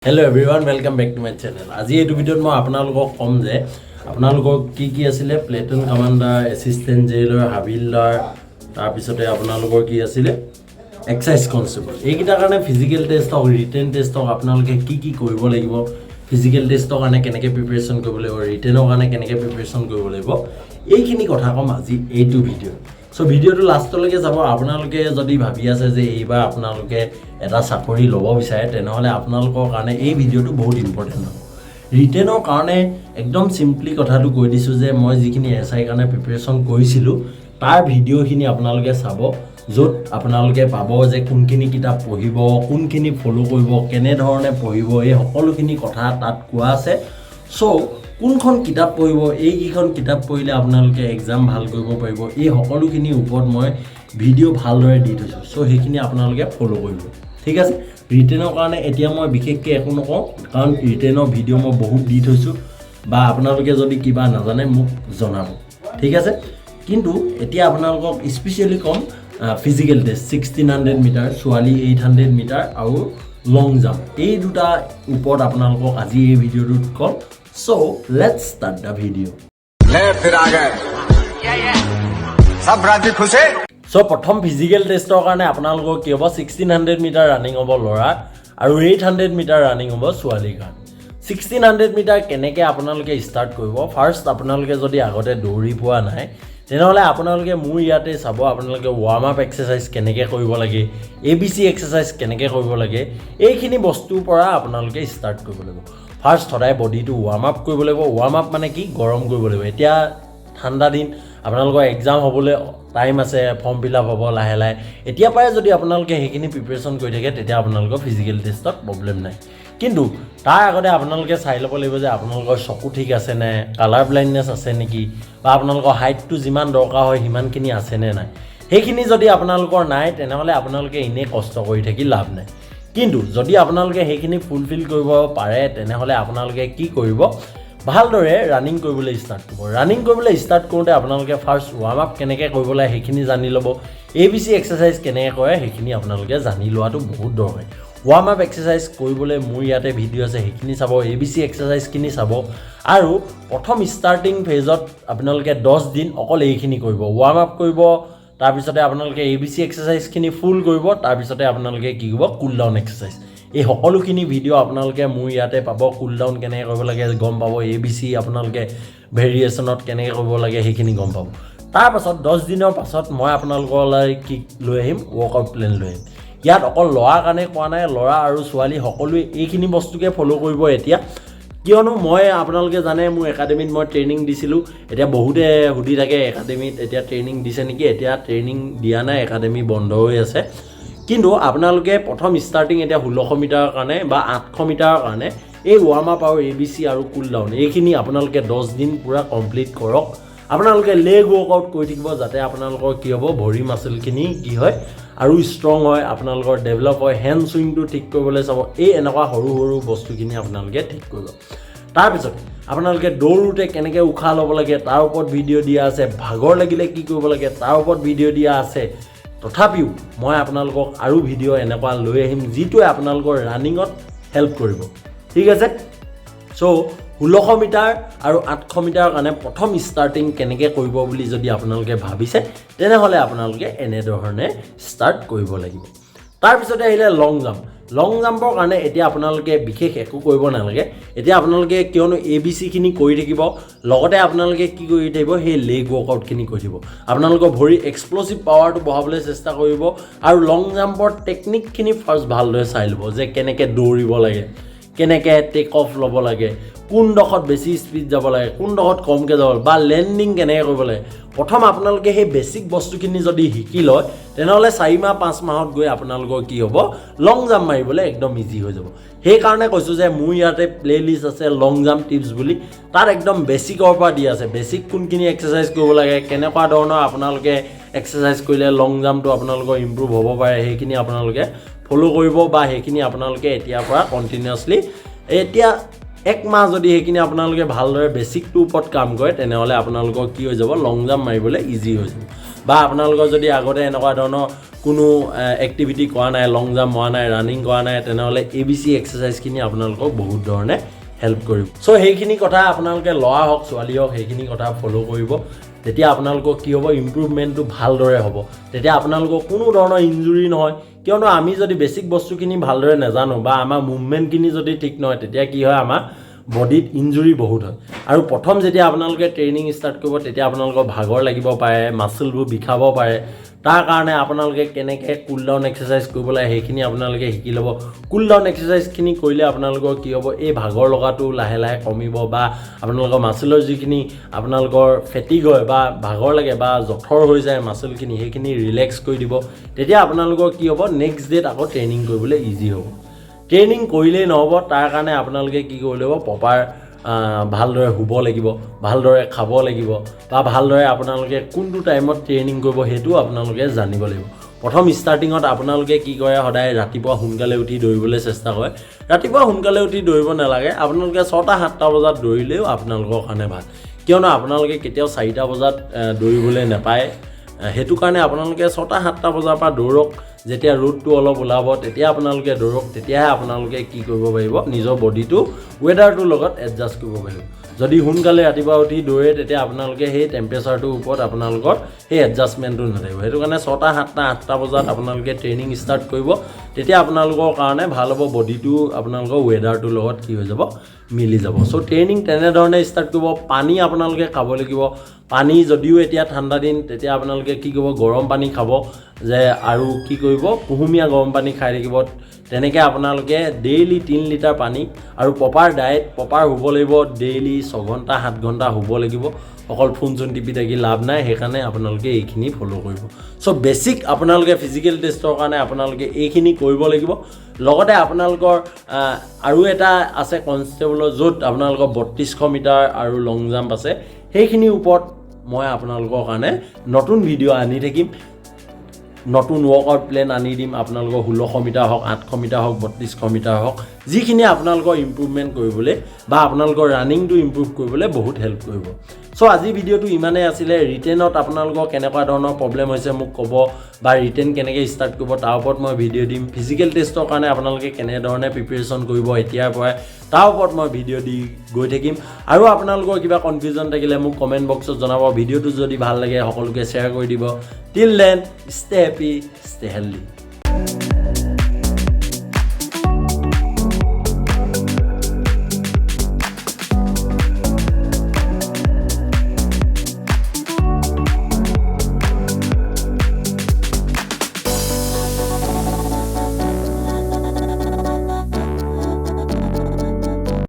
Hello everyone, welcome back to my channel. আজি এইটো ভিডিঅ'ত মই আপোনালোকক ক'ম যে আপোনালোকক কি কি আছিলে, প্লেটুন কামাণ্ডাৰ, এছিষ্টেণ্ট জেইলৰ, হাবিলদাৰ, তাৰপিছতে আপোনালোকৰ কি আছিলে, এক্সাইজ কনষ্টেবল, এইকেইটাৰ কাৰণে ফিজিকেল টেষ্ট হওক, ৰিটেন টেষ্ট হওক, আপোনালোকে কি কি কৰিব লাগিব, ফিজিকেল টেষ্টৰ কাৰণে কেনেকৈ প্ৰিপেৰেশ্যন কৰিব লাগিব, ৰিটেনৰ কাৰণে কেনেকৈ প্ৰিপেৰেশ্যন কৰিব লাগিব, এইখিনি কথা ক'ম আজি এইটো ভিডিঅ'ত। চ' ভিডিঅ'টো লাষ্টলৈকে যাব। আপোনালোকে যদি ভাবি আছে যে এইবাৰ আপোনালোকে এটা চাকৰি ল'ব বিচাৰে, তেনেহ'লে আপোনালোকৰ কাৰণে এই ভিডিঅ'টো বহুত ইম্পৰ্টেণ্ট হ'ব। ৰিটেনৰ কাৰণে একদম চিম্পলি কথাটো কৈ দিছোঁ যে মই যিখিনি এছ আইৰ কাৰণে প্ৰিপেৰেশ্যন কৰিছিলোঁ, তাৰ ভিডিঅ'খিনি আপোনালোকে চাব, য'ত আপোনালোকে পাব যে কোনখিনি কিতাপ পঢ়িব, কোনখিনি ফ'ল' কৰিব, কেনেধৰণে পঢ়িব, এই সকলোখিনি কথা তাত কোৱা আছে। চ' কোনখন কিতাপ পঢ়িব, এইকেইখন কিতাপ পঢ়িলে আপোনালোকে এক্সাম ভাল কৰিব পাৰিব, এই সকলোখিনিৰ ওপৰত মই ভিডিঅ' ভালদৰে দি থৈছোঁ। চ' সেইখিনি আপোনালোকে ফ'ল' কৰিব, ঠিক আছে? ৰিটেনৰ কাৰণে এতিয়া মই বিশেষকৈ একো নকওঁ, কাৰণ ৰিটেনৰ ভিডিঅ' মই বহুত দি থৈছোঁ, বা আপোনালোকে যদি কিবা নাজানে মোক জনাব, ঠিক আছে? কিন্তু এতিয়া আপোনালোকক স্পেচিয়েলি ক'ম ফিজিকেল টেষ্ট, 1600 মিটাৰ, ছোৱালী 800 মিটাৰ আৰু লং জাম্প, এই দুটা ওপৰত আপোনালোকক আজি এই ভিডিঅ'টোত ক'ম। So let's start the video. ले, फिर आ गए। सब राजी खुशी। চ' প্ৰথম ফিজিকেল টেষ্টৰ কাৰণে আপোনালোকৰ কি হ'ব? 1600 মিটাৰ ৰানিং হ'ব ল'ৰাৰ আৰু 800 মিটাৰ ৰানিং হ'ব ছোৱালীৰ কাৰণে। 1600 মিটাৰ কেনেকৈ আপোনালোকে ষ্টাৰ্ট কৰিব? ফাৰ্ষ্ট আপোনালোকে যদি আগতে দৌৰি পোৱা নাই, তেনেহ'লে আপোনালোকে মোৰ ইয়াতে চাব, আপোনালোকে ৱাৰ্ম আপ এক্সাৰচাইজ কেনেকৈ কৰিব লাগে, এ বি চি এক্সাৰচাইজ কেনেকৈ কৰিব লাগে, এইখিনি বস্তুৰ পৰা আপোনালোকে ষ্টাৰ্ট কৰিব লাগিব। ফাৰ্ষ্ট সদায় বডিটো ৱাৰ্ম আপ কৰিব লাগিব। ৱাৰ্ম আপ মানে কি? গৰম কৰিব লাগিব। এতিয়া ঠাণ্ডা দিন, আপোনালোকৰ এক্সাম হ'বলৈ টাইম আছে, ফৰ্ম ফিল আপ হ'ব লাহে লাহে। এতিয়াৰ পৰাই যদি আপোনালোকে সেইখিনি প্ৰিপেৰেশ্যন কৰি থাকে, তেতিয়া আপোনালোকৰ ফিজিকেল টেষ্টত প্ৰব্লেম নাই। কিন্তু তাৰ আগতে আপোনালোকে চাই ল'ব লাগিব যে আপোনালোকৰ চকু ঠিক আছেনে, কালাৰ ব্লাইণ্ডনেছ আছে নেকি, বা আপোনালোকৰ হাইটটো যিমান দৰকাৰ হয় সিমানখিনি আছেনে নাই। সেইখিনি যদি আপোনালোকৰ নাই, তেনেহ'লে আপোনালোকে এনেই কষ্ট কৰি থাকি লাভ নাই। কিন্তু যদি আপোনালোকে সেইখিনি ফুলফিল কৰিব পাৰে, তেনেহ'লে আপোনালোকে কি কৰিব? ভালদৰে ৰানিং কৰিবলৈ ষ্টাৰ্ট কৰিব। ৰানিং কৰিবলৈ ষ্টাৰ্ট কৰোঁতে আপোনালোকে ফাৰ্ষ্ট ৱাৰ্ম আপ কেনেকৈ কৰিব লাগে সেইখিনি জানি ল'ব। এ বি চি এক্সাৰচাইজ কেনেকৈ কৰে সেইখিনি আপোনালোকে জানি লোৱাটো বহুত দৰকাৰী। ৱাৰ্ম আপ এক্সাৰচাইজ কৰিবলৈ মোৰ ইয়াতে ভিডিঅ' আছে, সেইখিনি চাব, এ বি চি এক্সাৰচাইজখিনি চাব। আৰু প্ৰথম ষ্টাৰ্টিং ফেজত আপোনালোকে 10 দিন অকল এইখিনি কৰিব, ৱাৰ্ম আপ কৰিব, তাৰপিছতে আপোনালোকে এ বি চি এক্সাৰচাইজখিনি ফুল কৰিব, তাৰপিছতে আপোনালোকে কি কৰিব? Cool down exercise. এই সকলোখিনি ভিডিঅ' আপোনালোকে মোৰ ইয়াতে পাব। কুল ডাউন কেনেকৈ কৰিব লাগে গম পাব, এ বি চি আপোনালোকে ভেৰিয়েশ্যনত কেনেকৈ কৰিব লাগে সেইখিনি গম পাব। তাৰপাছত 10 দিনৰ পাছত মই আপোনালোকলৈ কি লৈ আহিম? ৱৰ্কআউট প্লেন লৈ আহিম। ইয়াত অকল ল'ৰাৰ কাৰণে কোৱা নাই, ল'ৰা আৰু ছোৱালী সকলোৱে এইখিনি বস্তুকে ফ'ল' কৰিব এতিয়া। কিয়নো মই, আপোনালোকে জানে, মোৰ একাডেমীত মই ট্ৰেইনিং দিছিলোঁ। এতিয়া বহুতে সুধি থাকে, একাডেমীত এতিয়া ট্ৰেইনিং দিছে নেকি? এতিয়া ট্ৰেইনিং দিয়া নাই, একাডেমী বন্ধ হৈ আছে। কিন্তু আপোনালোকে প্ৰথম ষ্টাৰ্টিং এতিয়া 1600 মিটাৰৰ কাৰণে বা 800 মিটাৰৰ কাৰণে এই ৱাৰ্ম আপ আৰু এ বি চি আৰু কুল ডাউন, এইখিনি আপোনালোকে 10 দিন পূৰা কমপ্লিট কৰক। আপোনালোকে লেগ ৱৰ্কআউট কৰি থাকিব, যাতে আপোনালোকৰ কি হ'ব, ভৰি মাচলখিনি কি হয় আৰু ষ্ট্ৰং হয়, আপোনালোকৰ ডেভেলপ হয়। হেণ্ড চুইংটো ঠিক কৰিবলৈ চাব। এই এনেকুৱা সৰু সৰু বস্তুখিনি আপোনালোকে ঠিক কৰিব। তাৰপিছত আপোনালোকে দৌৰোঁতে কেনেকৈ উশাহ ল'ব লাগে তাৰ ওপৰত ভিডিঅ' দিয়া আছে, ভাগৰ লাগিলে কি কৰিব লাগে তাৰ ওপৰত ভিডিঅ' দিয়া আছে। তথাপিও মই আপোনালোকক আৰু ভিডিঅ' এনেকুৱা লৈ আহিম, যিটোৱে আপোনালোকৰ ৰানিঙত হেল্প কৰিব, ঠিক আছে? চ' 1600 মিটাৰ আৰু 800 মিটাৰৰ কাৰণে প্ৰথম ষ্টাৰ্টিং কেনেকৈ কৰিব বুলি যদি আপোনালোকে ভাবিছে, তেনেহ'লে আপোনালোকে এনেধৰণে ষ্টাৰ্ট কৰিব লাগিব। তাৰপিছতে আহিলে লং জাম্প। লং জাম্পৰ কাৰণে এতিয়া আপোনালোকে বিশেষ একো কৰিব নালাগে এতিয়া আপোনালোকে, কিয়নো এ বি চিখিনি কৰি থাকিব, লগতে আপোনালোকে কি কৰি থাকিব? সেই লেগ ৱৰ্কআউটখিনি কৰি থাকিব। আপোনালোকৰ ভৰি এক্সপ্ল'চিভ পাৱাৰটো বঢ়াবলৈ চেষ্টা কৰিব আৰু লং জাম্পৰ টেকনিকখিনি ফাৰ্ষ্ট ভালদৰে চাই ল'ব যে কেনেকৈ দৌৰিব লাগে, কেনেকৈ টেক অফ ল'ব লাগে, কোনডোখৰত বেছি স্পীড যাব লাগে, কোনডোখৰত কমকৈ যাব লাগে, বা লেণ্ডিং কেনেকৈ কৰিব লাগে। প্ৰথম আপোনালোকে সেই বেছিক বস্তুখিনি যদি শিকি লয়, তেনেহ'লে 4 মাহ 5 মাহত গৈ আপোনালোকৰ কি হ'ব? লং জাম্প মাৰিবলৈ একদম ইজি হৈ যাব। সেইকাৰণে কৈছোঁ যে মোৰ ইয়াতে প্লে লিষ্ট আছে লং জাম্প টিপছ বুলি, তাত একদম বেছিকৰ পৰা দি আছে, বেছিক কোনখিনি এক্সাৰচাইজ কৰিব লাগে, কেনেকুৱা ধৰণৰ আপোনালোকে এক্সাৰচাইজ কৰিলে লং জাম্পটো আপোনালোকৰ ইম্প্ৰুভ হ'ব পাৰে, সেইখিনি আপোনালোকে ফ'ল' কৰিব বা সেইখিনি আপোনালোকে এতিয়াৰ পৰা কণ্টিনিউৱাছলি এতিয়া এক মাহ যদি সেইখিনি আপোনালোকে ভালদৰে বেছিকটোৰ ওপৰত কাম কৰে, তেনেহ'লে আপোনালোকৰ কি হৈ যাব? লং জাম্প মাৰিবলৈ ইজি হৈ যাব। বা আপোনালোকৰ যদি আগতে এনেকুৱা ধৰণৰ কোনো এক্টিভিটি কৰা নাই, লং জাম্প মৰা নাই, ৰানিং কৰা নাই, তেনেহ'লে এ বি চি এক্সাৰচাইজখিনি আপোনালোকক বহুত ধৰণে হেল্প কৰিব। চ' সেইখিনি কথা আপোনালোকে ল'ৰা হওক, ছোৱালী হওক, সেইখিনি কথা ফ'ল' কৰিব। তেতিয়া আপোনালোকৰ কি হ'ব? ইম্প্ৰুভমেণ্টটো ভালদৰে হ'ব। তেতিয়া আপোনালোকৰ কোনো ধৰণৰ ইঞ্জুৰি নহয়। কিয়নো আমি যদি বেছিক বস্তুখিনি ভালদৰে নাজানো বা আমাৰ মুভমেণ্টখিনি যদি ঠিক নহয়, তেতিয়া কি হয়? আমাৰ বডিত ইঞ্জুৰি বহুত হয়। আৰু প্ৰথম যেতিয়া আপোনালোকে ট্ৰেইনিং ষ্টাৰ্ট কৰিব, তেতিয়া আপোনালোকৰ ভাগৰ লাগিব পাৰে, মাচলবোৰ বিষাব পাৰে। তাৰ কাৰণে আপোনালোকে কেনেকৈ কুল ডাউন এক্সাৰচাইজ কৰিব লাগে, সেইখিনি আপোনালোকে শিকি ল'ব। কুল ডাউন এক্সাৰচাইজখিনি কৰিলে আপোনালোকৰ কি হ'ব? এই ভাগৰ লগাটো লাহে লাহে কমিব বা আপোনালোকৰ মাচলৰ যিখিনি আপোনালোকৰ ফেটিগ হয় বা ভাগৰ লাগে বা জঠৰ হৈ যায় মাচলখিনি, সেইখিনি ৰিলেক্স কৰি দিব। তেতিয়া আপোনালোকৰ কি হ'ব? নেক্সট ডে'ত আকৌ ট্ৰেইনিং কৰিবলৈ ইজি হ'ব। ট্ৰেইনিং কৰিলেই নহ'ব, তাৰ কাৰণে আপোনালোকে কি কৰিব লাগিব? প্ৰপাৰ ভালদৰে শুব লাগিব, ভালদৰে খাব লাগিব বা ভালদৰে আপোনালোকে কোনটো টাইমত ট্ৰেইনিং কৰিব, সেইটোও আপোনালোকে জানিব লাগিব। প্ৰথম ষ্টাৰ্টিঙত আপোনালোকে কি কৰে? সদায় ৰাতিপুৱা সোনকালে উঠি দৌৰিবলৈ চেষ্টা কৰে। ৰাতিপুৱা সোনকালে উঠি দৌৰিব নালাগে। আপোনালোকে 6টা 7টা বজাত দৌৰিলেও আপোনালোকৰ কাৰণে ভাল। কিয়নো আপোনালোকে কেতিয়াও 4টা বজাত দৌৰিবলৈ নাপায়। সেইটো কাৰণে আপোনালোকে 6টা 7টা বজাৰ পৰা দৌৰক। যেতিয়া ৰ'দটো অলপ ওলাব, তেতিয়া আপোনালোকে দৌৰক। তেতিয়াহে আপোনালোকে কি কৰিব পাৰিব? নিজৰ বডিটো ৱেডাৰটোৰ লগত এডজাষ্ট কৰিব পাৰিব। যদি সোনকালে ৰাতিপুৱা উঠি দৌৰে, তেতিয়া আপোনালোকে সেই টেম্পাৰেচাৰটোৰ ওপৰত আপোনালোকৰ সেই এডজাষ্টমেণ্টটো নাথাকিব। সেইটো কাৰণে 6টা 7টা 8টা বজাত আপোনালোকে ট্ৰেইনিং ষ্টাৰ্ট কৰিব। তেতিয়া আপোনালোকৰ কাৰণে ভাল হ'ব। বডিটো আপোনালোকৰ ৱেডাৰটোৰ লগত কি হৈ যাব? মিলি যাব। চ' ট্ৰেইনিং তেনেধৰণে ষ্টাৰ্ট কৰিব। পানী আপোনালোকে খাব লাগিব। পানী যদিও এতিয়া ঠাণ্ডা দিন, তেতিয়া আপোনালোকে কি কৰিব? গৰম পানী খাব যে আৰু কি কৰিব? কুহুমীয়া গৰম পানী খাই থাকিব। তেনেকৈ আপোনালোকে ডেইলি 3 লিটাৰ পানী আৰু প্ৰপাৰ ডায়েট, প্ৰপাৰ শুব লাগিব। ডেইলি 6 ঘণ্টা 7 ঘণ্টা শুব লাগিব। অকল ফোন চোন টিপি থাকি লাভ নাই। সেইকাৰণে আপোনালোকে এইখিনি ফ'ল' কৰিব। চ' বেছিক আপোনালোকে ফিজিকেল টেষ্টৰ কাৰণে আপোনালোকে এইখিনি কৰিব লাগিব। লগতে আপোনালোকৰ আৰু এটা আছে কনষ্টেবলৰ, য'ত আপোনালোকৰ 3200 মিটাৰ আৰু লং জাম্প আছে। সেইখিনিৰ ওপৰত মই আপোনালোকৰ কাৰণে নতুন ভিডিঅ' আনি থাকিম। নতুন ৱৰ্কআউট প্লেন আনি দিম আপোনালোকৰ। 1600 মিটাৰ হওক, 800 মিটাৰ হওক, 3200 মিটাৰ হওক, যিখিনি আপোনালোকৰ ইম্প্ৰুভমেণ্ট কৰিবলৈ বা আপোনালোকৰ ৰানিংটো ইম্প্ৰুভ কৰিবলৈ বহুত হেল্প কৰিব। চ' আজি ভিডিঅ'টো ইমানেই আছিলে। ৰিটেনত আপোনালোকৰ কেনেকুৱা ধৰণৰ প্ৰব্লেম হৈছে মোক ক'ব বা ৰিটেন কেনেকৈ ষ্টাৰ্ট কৰিব, তাৰ ওপৰত মই ভিডিঅ' দিম। ফিজিকেল টেষ্টৰ কাৰণে আপোনালোকে কেনেধৰণে প্ৰিপেৰেশ্যন কৰিব এতিয়াৰ পৰাই, তাৰ ওপৰত মই ভিডিঅ' দি গৈ থাকিম। আৰু আপোনালোকৰ কিবা কনফিউজন থাকিলে মোক কমেণ্ট বক্সত জনাব। ভিডিঅ'টো যদি ভাল লাগে, সকলোকে শ্বেয়াৰ কৰি দিব। Till then, stay happy, stay healthy.